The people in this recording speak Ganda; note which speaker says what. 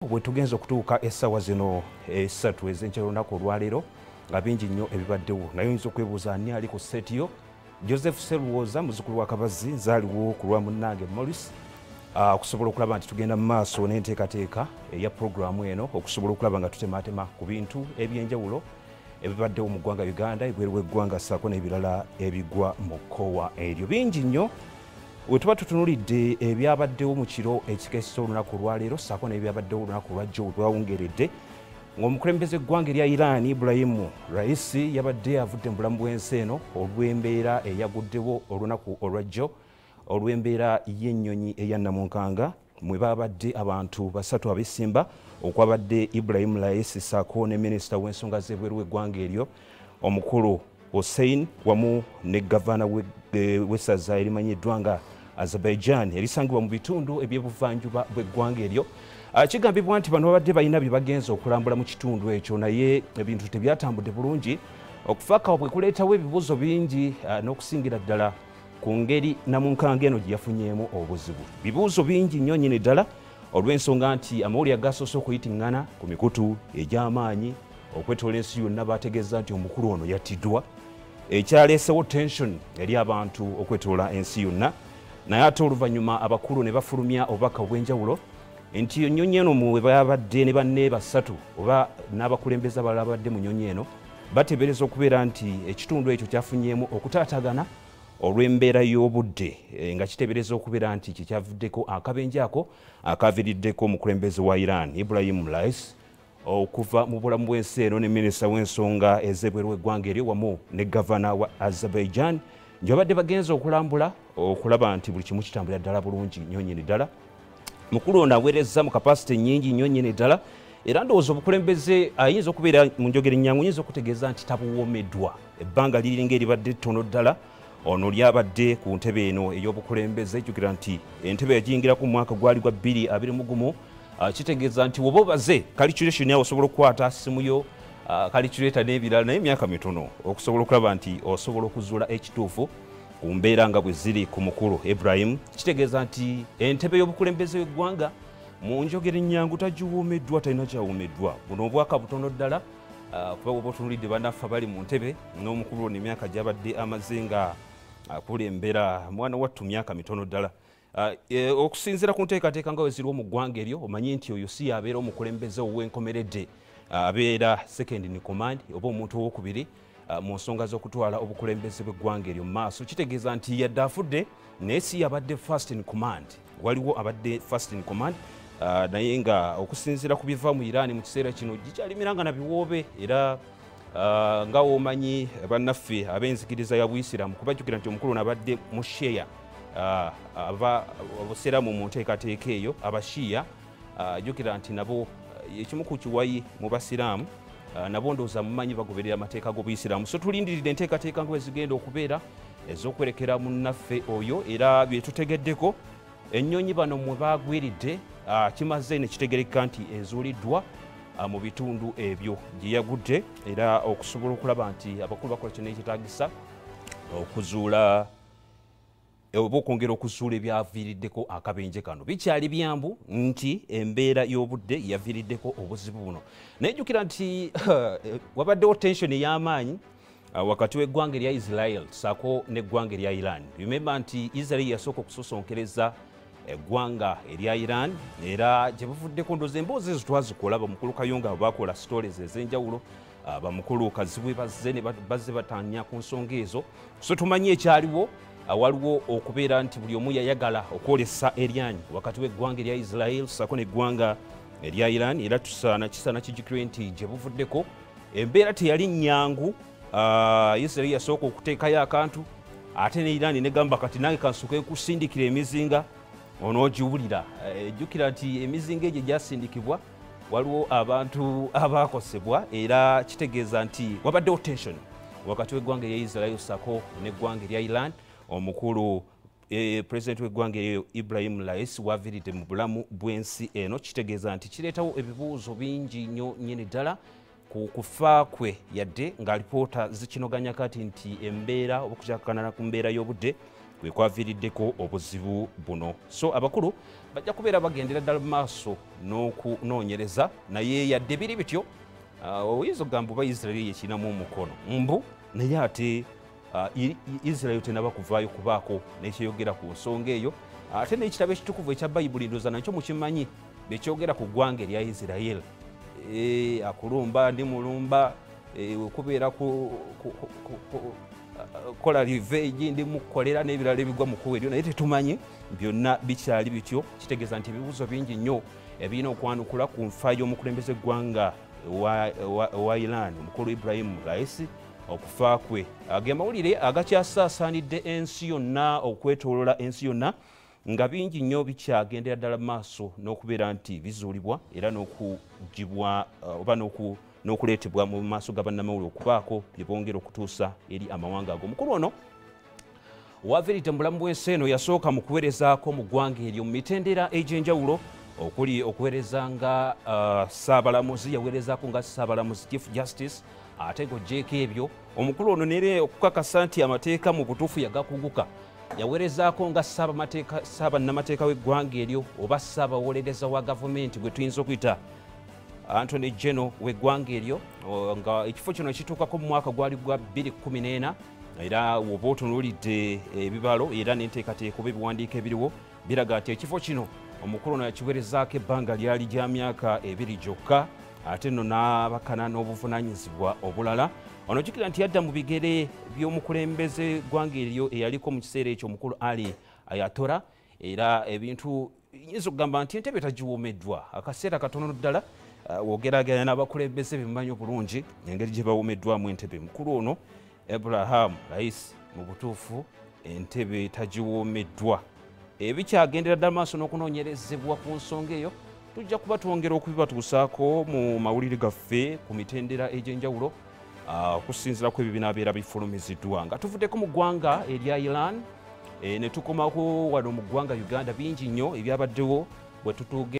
Speaker 1: Bwe tugenza okutuuka essaawa zino 3 ez'enkya olunaku olwaleero, nga bingi nnyo ebibaddewo, naye oyinza okwebuuza ani ali ku setiyo. Joseph Seruwoza, muzzukulu wa Kabazi, nzaaliwo ku lwa munnange Morris, okusobola okulaba nti tugenda mu maaso n'enteekateeka eya puroguramu eno, okusobola okulaba nga tutemaatema ku bintu ebyenjawulo ebibaddewo mu ggwanga Uganda, ebweru w'eggwanga, ssaako n'ebirala ebigwa mu kkowa eryo. Bingi nnyo we tuba tutunulidde ebyabaddewo mu kiro ekikeesa olunaku olwaleero, ssaako n'ebyabaddewo olunaku olwajjo we twawungeredde, ng'omukulembeze eggwanga erya Iran Ibrahim Raisi yabadde avudde mu bulamu bw'ensi eno olw'embeera eyaguddewo olunaku olwajjo, olw'embeera y'ennyonyi eya Namunkanga mwe babadde abantu 3 abesimba, okwabadde Ibrahim Raisi ssaako ne minisita w'ensonga z'ebweru w'eggwanga eryo omukulu Hossein, wamu ne gavana w'essaza erimanyiddwa nga Azerbaijan erisangibwa mu bitundu ebyebuvanjuba bw'eggwanga eryo. Kigambibwa nti bano babadde balina bye bagenza okulambula mu kitundu ekyo, naye ebintu tebyatambudde bulungi. Okufa kwabwe kuleetawo ebibuuzo bingi, n'okusingira ddala ku ngeri Namunkanga eno gye yafunyeemu obuzibu. Bibuuzo bingi nnyo nnyini ddala, olw'ensonga nti amawulire agasoose okuyitiŋŋana ku mikutu egy'amaanyi okwetoola ensi yonna bategeeza nti omukulu ono yattiddwa, ekyaleesewo tension eri abantu okwetoola ensi yonna. Naye ate oluvannyuma abakulu ne bafulumya obubaka obw'enjawulo nti ennyonyi eno mwe babadde ne banne 3 oba n'abakulembeze abalala babadde mu nnyonyi eno, bateebereza okubeera nti ekitundu ekyo kyafunyeemu okutaatagana olw'embeera y'obudde, nga kiteebereza okubeera nti kyekyavuddeko akabenje ako akaviiriddeko omukulembeze wa Iran Ibrahim Raisi okuva mu bulamu bw'ensi eno, ne minisita w'ensonga ez'ebweru w'eggwanga eryo wamu ne gavana wa Azerbaijan, gye babadde bagenza okulambula okulaba nti buli kimu kitambulira ddala bulungi nnyo nnyini ddala. Mukulu ono aweerezza mu kapasite nnyingi nnyo nnyini ddala, era ndowooza obukulembeze ayinza okubeera mu njogera ennyangu, nyinza okutegeeza nti tabuwoomeddwa. Ebbanga liringa eribadde ttono ddala ono lyabadde ku ntebe eno ey'obukulembeze. Jjukira nti entebe yagiyingirako mu mwaka gwali gwa 2021. Kitegeeza nti woba obaze calculation yawe, osobola okukwata simu yo calculator n'ebirala, naye emyaka mitono okusobola okulaba nti osobola okuzuula ekituufu ku mbeera nga bwe ziri ku mukulu Ibrahim. Kitegeeza nti entebe y'obukulembeze w'eggwanga mu njogera ennyangu tagiwoomeddwa, talina kyawoomeddwa. Buno obwaka butono ddala, kuba bwoba otunulidde bannaffe bali mu ntebe n'omukulu ono emyaka gy'abadde amaze nga akulembera, mwana wattu myaka mitono ddala. Okusinziira ku nteekateeka nga bwe ziriwo mu ggwanga eryo, omanyi nti oyo si yabeera omukulembeze ow'enkomeredde, abeera second in command oba omuntu owokubiri mu nsonga z'okutwala obukulembeze bw'eggwanga eryo mu maaso. Kitegeeza nti yadde afudde, naye si yabadde first in command, waliwo abadde first in command. Naye nga okusinziira ku biva mu Iran mu kiseera kino gikyalimiranga na biwoobe, era nga womanyi bannaffe ab'enzikiriza ya Buyisiraamu, kubajjukira nti omukulu ono abadde mu Shia, aba obusiraamu mu nteekateeka eyo Abashiya. Jjukira nti nabo ekimu ku kiwayi mu basiraamu, nabo ndowooza mumanyi bagoberera amateeka g'obuyisiraamu. So tulindiridde enteekateeka nga bwe zigenda okubeera ez'okwerekera munnaffe oyo. Era bye tutegeddeko, ennyonyi bano mwe baagwiridde kimaze ne kitegerekeka nti ezuuliddwa mu bitundu ebyo gye yagudde, era okusobola okulaba nti abakulu bakola kyonna ekyetaagisa okuzuula oba okwongera okuzuula ebyaviiriddeko akabenje kano. Bikyali byambu nti embeera y'obudde yaviiriddeko obuzibu buno, naye jjukira nti wabaddewo tension ey'amaanyi wakati w'eggwanga erya Israel ssaako n'eggwanga erya Iran. Remember nti Israel yasooka okusosonkereza eggwanga erya Iran, era gye buvuddeko ndowooza emboozi ezo twazikola, bamukulu Kayonga bakola stories ez'enjawulo, bamukulu Kazibwe bazze ne bazze batanya ku nsonga ezo. So tumanyi ekyaliwo, waliwo okubeera nti buli omu yayagala okwolesa eryanyi wakati w'eggwanga erya Israel ssaako n'eggwanga erya Iran. Era tusaana kisaana kijjukirwe nti gye buvuddeko embeera teyali nnyangu. Israel yasooka okuteekayo akantu, ate ne Iran negamba kati nange kansooke nkusindikira emizinga onoogiwulira. Jjukira nti emizinga egyo gyasindikibwa waliwo abantu abaakosebwa, era kitegeeza nti wabaddewo tension wakati w'eggwanga erya Israel ssaako n'eggwanga erya Iran. Omukulu president w'eggwanga eryo Ibrahim Raisi waviiridde mu bulamu bw'ensi eno. Kitegeeza nti kireetawo ebibuuzo bingi nnyo nnyini ddala ku kufa kwe, yadde nga alipoota zikinoganya kati nti embeera oba okukyakakana ku mbeera y'obudde kwe kwaviiriddeko obuzibu buno. So abakulu bajja kubeera bagendera ddala mu maaso n'okunoonyereza, naye yadde biri bityo, oyinza okugamba oba Israel yekirinamu omukono mbu, naye ate Israel tenaba kuvaayo kubaako n'ekyeyogera ku nsonga eyo. Ate n'ekitabo ekitukuvu ekya Bayibuli ndowooza nakyo mukimanyi bekyogera ku ggwanga erya Israel. Akulumba ndi mulumba, okubeera kola revenge ndi mukolera n'ebirala ebigwa mu kkubo eryo, naye tetumanyi byonna bikyali bityo. Kitegeeza nti ebibuuzo bingi nnyo ebirina okwanukula ku nfa y'omukulembeze ggwanga wa Iran omukulu Ibrahim Raisi okufa kwe. Ge mawulire agakyasaasaanidde ensi yonna okwetoolola ensi yonna, nga bingi nnyo bikyagendera ddala maaso n'okubeera nti bizuulibwa era n'okugibwa oba n'okuleetebwa mu maaso ga bannamawulire okubaako bye bongera okutuusa eri amawanga ago. Omukulu ono waviiridde mu bulamu bw'ensi eno yasooka mu kuweerezaako mu ggwanga eryo mu mitendera egy'enjawulo, okuli okuweereza nga ssaabalamuzi, yaweerezaako nga ssaabalamuzi Chief Justice, ate ng'oggyeeko ebyo omukulu ono nere okukakasa nti amateeka mu butuufu yagakuguka, yaweerezaako nga ssaabannamateeka w'eggwanga eryo oba ssaabawolereza wa gavumenti gwe tuyinza okuyita Anthony General w'eggwanga eryo, nga ekifo kino kituukako mu mwaka gwali gwa 2014. Era woba otunuulidde ebibalo era n'enteekateeka oba ebiwandiiko ebiriwo biraga nti ekifo kino omukulu ono yakiweerezaako ebbanga lyali lya myaka 2 gyokka, ate nno n'abakana n'obuvunaanyizibwa obulala. Ono jjukira nti yadda mu bigere by'omukulembeze ggwanga eryo eyaliko mu kiseera ekyo omukulu Ali Ayatollah, era ebintu nyinza okugamba nti entebe tagiwoomeddwa akaseera katono ddala w'ogeraageranya n'abakulembeze bemumanyi obulungi engeri gye bawoomeddwamu entebe. Mukulu ono Abraham Raisi mu butuufu entebe tagiwoomeddwa. Ebikyagendera ddala maaso n'okunoonyerezebwa ku nsonga eyo tujja kuba twongera okubibatuusaako mu mawulire gaffe ku mitendera egy'enjawulo okusinziira ku ebyo binaabeera bifulumiziddwa. Nga tuvuddeko mu ggwanga erya Iran ne tukomako wano mu ggwanga Uganda, bingi nnyo ebyabaddewo bwe tutuuge